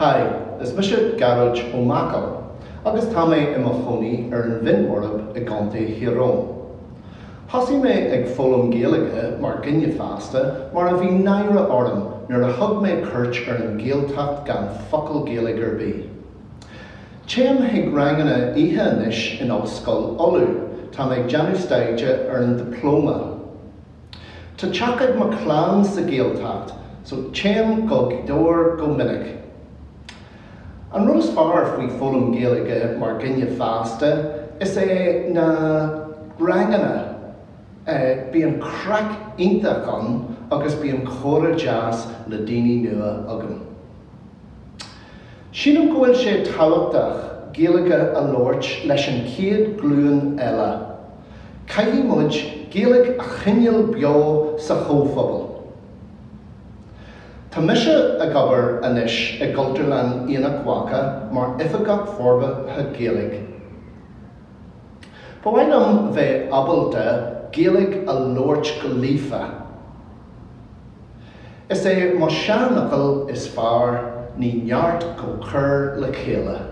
Hi, is mise Gearóid Ó Mácail agus tá mé i mo chónaí ar an Bhinn Bhorb i gContae Thír Eoghain. Thosaigh mé ag foghlaim Gaeilge mar dhuine fásta mar a bhí náire orm nuair a thug mé cuairt ar an Ghaeltacht gan focal Gaeilge ar bith. Téim chuig ranganna oíche anois in Ollscoil Uladh, tá mé ag déanamh staidéar ar an Dioplóma. Tá teach ag mo chlann sa Ghaeltacht so téim go Gaoth Dobhair go minic. An rud is fearr faoi foghlaim Gaeilge mar dhuine fásta is é na ranganna, bíonn craic iontach ann agus bíonn comhrá deas le daoine nua agam. Sílim go bhfuil sé tábhachtach Gaeilge a labhairt leis an chéad ghlúin eile. Caithfidh muid Gaeilge a choinneáil beo sa chomhphobal. Tá mise ag obair anois i gCultúrlann Aonach Mhacha mar Oifigeach Forbartha Gaeilge. Ba mhaith liom bheith ábalta Gaeilge a labhairt go líofa. Is é mo sheanfhocal is fearr ní neart go cur le chéile.